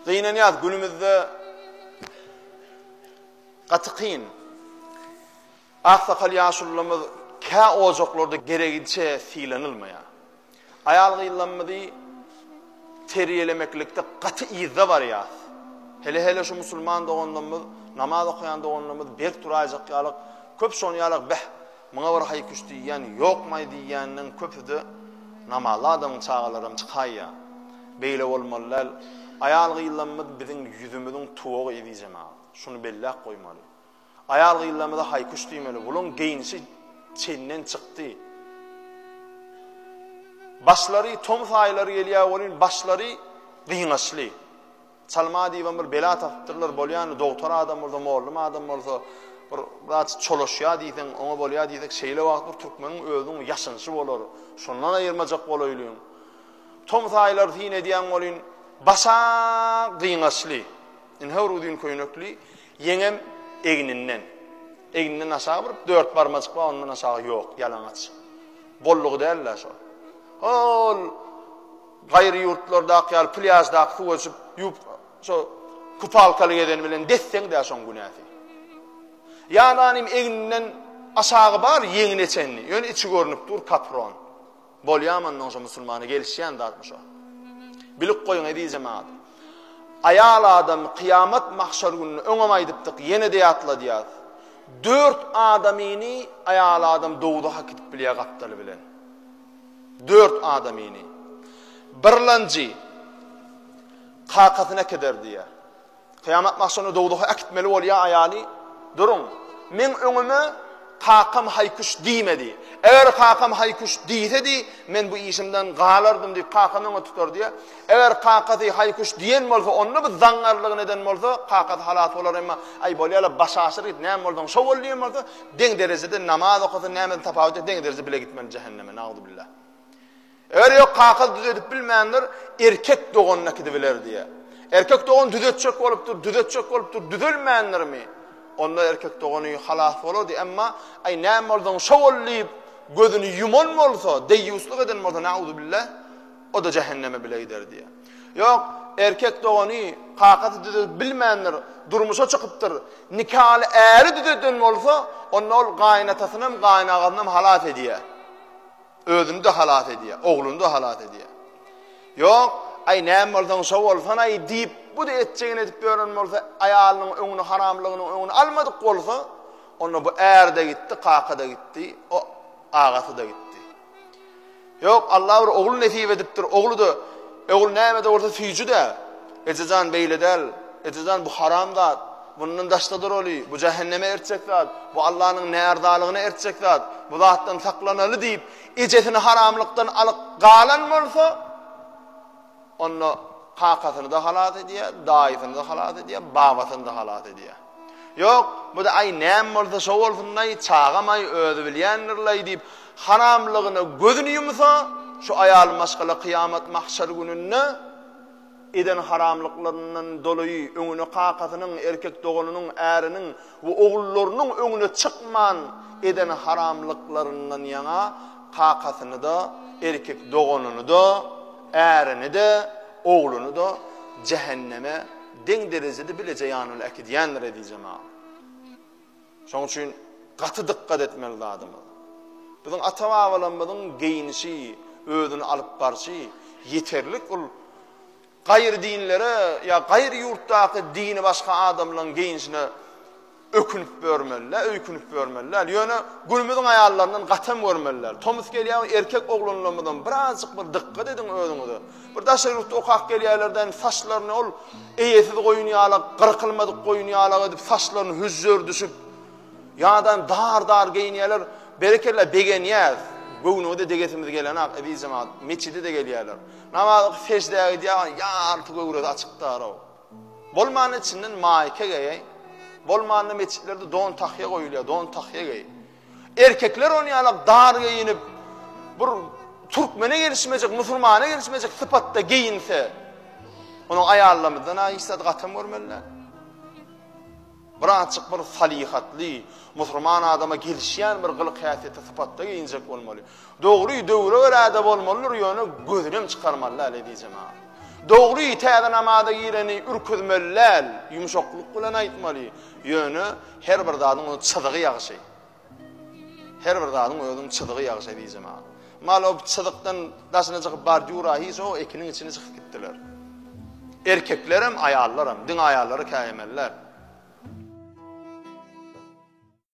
Gynanýas günümizde gaty kyn. Aksakal ýaşulularymyz kä ojaklarda geregiçe sylanylmaýar. Aýal-gyzlarymyzy terbiýelemeklikde gaty yzda barýas. Hele-hele şu musulman doganlarymyz, namaz okaýan doganlarymyz berk duraýjak ýalyk, köp şony ýalak beh, muňa bir haý-küş diýýän ýokmaý diýýäniniň köpüsi-de namazly adamyň çagalaram çykaýýar. Beýle bolmaly däl. Aýal-gyzlarymyz biziň ýüzümiziň tuwagy eziz jemagat. Şuny belläp goýmaly. Aýal-gyzlarymyza haý-küş diýmeli. Bulaň geýnişi çenden çykdy. Başlary tomus aýlary gelýär welin başlary gyňaçly. Çalma diýibem bir bela tapypdyrlar. Bolýany dogtor adam bolsa, mollum adam bolsa bir biraz çolaşýar diýseň, oňa bolýar diýsek, şeýle wagt bir türkmeniň özüniň ýaşanyşy bolar. Şondan aýyrmajak bolaýlyň. Tomus aýlary syn edýäň welin başa gyňaçly. Ine bir uzyn köýnekli. Ýeňem egninden. Egninden aşagy bir dört barmajyk bar, ondan aşagy ýok, ýalaňaç. Bollugy däl-dä şo. Hol gaýry ýurtlardaky ýaly plýaždaky suwa düşüp, ýuwup, şo kupalkaly gezen bilen des-deň-dä şoň günäsi. Ýa-da egninden aşagy bar, ýeňine çenli, ýöne içi görnüp dur, kapron. Bolýamy onnoň şo musulmana gelişýän zatmy şo? Bilip goýuň eziz jemagat. Aýal adam kyýamat mahşar gününe öňem aýdypdyk ýene-de ýatladýas. Dört adamyny aýal adam dowzaha äkidip bilýär gapdaly bilen. Dört adamyny. Birlanjy kakasyny äkider diýýär. Kyýamat mahşarynda dowzaha äkitmeli bolýar aýaly, Duruň, meň öňüme kakam haý-küş diýmedi. Eger kakam haý-küş diýsedi, men bu işimden galardym diýip, kakany öňe tutar diýýär. Eger kakasy haý-küş diýen bolsa, onda bu zaňňarlygyny eden bolsa, kakasy halas bolar, emma, Aý, bolýa-la, başaşyr git, näme bolsaň şo bol diýen bolsa, deň derejede namaz okasa, nämeden tapawut ýok, deň derejede bile gitmeli jähenneme, nagzubillah. Eger ýok kakasy düzedip bilmändir, erkek doganyna gidibiler diýýär. Erkek dogan düzetjek bolupdyr, düzetjek bolupdyr, düzelmändirmi? Onda erkek dogany halas bolar diýýär. Emma, aý näme bolsaň şo bol diýip, gözüni ýuman bolsa, deýýuslyk eden bolsa, nauzubilla, o-da jähenneme bile gider diýýär. Ýok, erkek dogany kakasy düzedip bilmändir, durmuşa çykypdyr, nikaly äri düzeden bolsa, onda ol gaýynatasynam, gaýynagasynam halas edýär. Özüni-de halas edýär, ogluny-da halas edýär. Ýok, aý näme bolsaň şo bolsan-aý diýip, bu-da etjegini edip ýören bolsa, aýalynyň öňüni, haramlygynyň öňüni almadyk bolsa, onda bu är-de gitdi, kaka-da gitdi, o agasy-da gitdi. Ýok, Alla bir ogul nesip edipdir, ogly-da, ogul näme-de bolsa süýji-dä. Eje jan beýle däl, eje jan bu haram zat, mundan daşda duraly, bu jähenneme ertjek zat, bu Allanyň närzalygyna ertjek zat, bu zatdan saklanaly diýip, ejesini haramlykdan alyp galan bolsa, onda kakasyny-da halas edýär, daýysyny-da halas edýär, babasyny-da halas edýär. Ýok, bu-da aý näme bolsa şo bolsun-laý, çagam-aý özi bilýändir-laý diýip, haramlygyna gözüni ýumsa, şu aýal maşgala kyýamat mahşar gününde, Eden haramlyklaryndan dolayy öňüne kakasynyň, erkek doganynyň, äriniň we ogullarynyň öňüne çykman eden haramlyklaryndan ýaňa kakasyny-da, erkek doganyny-da, ärini-de, ogluny-da jähenneme deň derejede bileje ýany bilen äkidýändir eziz jemagat. Şonuň üçin gaty dykgat etmeli zadymyz. Biziň ata-babalarymyzyň geýnişi, özüni alyp barşy ýeterlik ol gaýry dinlere ýa gaýry ýurtdaky dini başga adamlaryň geýnişine ökünip börmeli däl, öýkünip börmeli däl. Ýöne günümiziň aýallaryndan gatam görmeli däl. Tomus gelýär, erkek oglanlarymyzam birazjyk bir dykgat ediň özüňize. Bir daşary ýurtda okap gelýärler-de, saçlaryny ol eýesiz goýun ýalak, gyrkylmadyk goýun ýalak edip, saçlaryny hüžžerdişip, ýa-da dar-dar geýinýärler. Berekella, begenýäs. Göwnüňize degesimiz gelenak, eziz jemagat. Metjide-de gelýärler. Namaz okyp seždä gidýär, ýarty göwresi açyk daraw. Bolmanda içinden maýka geý. Bolmanda metjitlerde don tahýa goýulýar, don tahýa geý. Erkekler ony ýalak dar geýinip, bir türkmene gelişmejek, musulmana gelişmejek sypatda geýinse, onuň aýallarymyzdan-a hiç zat gatam görmeli däl. Birazjyk bir salyhatly, musulman adama gelişýän bir gylyk-häsiýetde sypatda geýinjek bolmaly. Dogry, döwre görä-de bolmalydyr, ýöne gözünem çykarmaly däl, eziz jemagat. Dogry, täze namaza gireni ürküzmeli däl, ýumşaklyk bilen aýtmaly. Ýöne her bir zadyň öz çyzygy ýagşy. Her bir zadyň özüniň çyzygy ýagşy eziz jemagat. Mal o çyzykdan daşyna çykyp bar dura hiç o ekiniň içine çykyp gitdiler. Erkeklerem, aýallaram, diňe aýallary käýemeliler.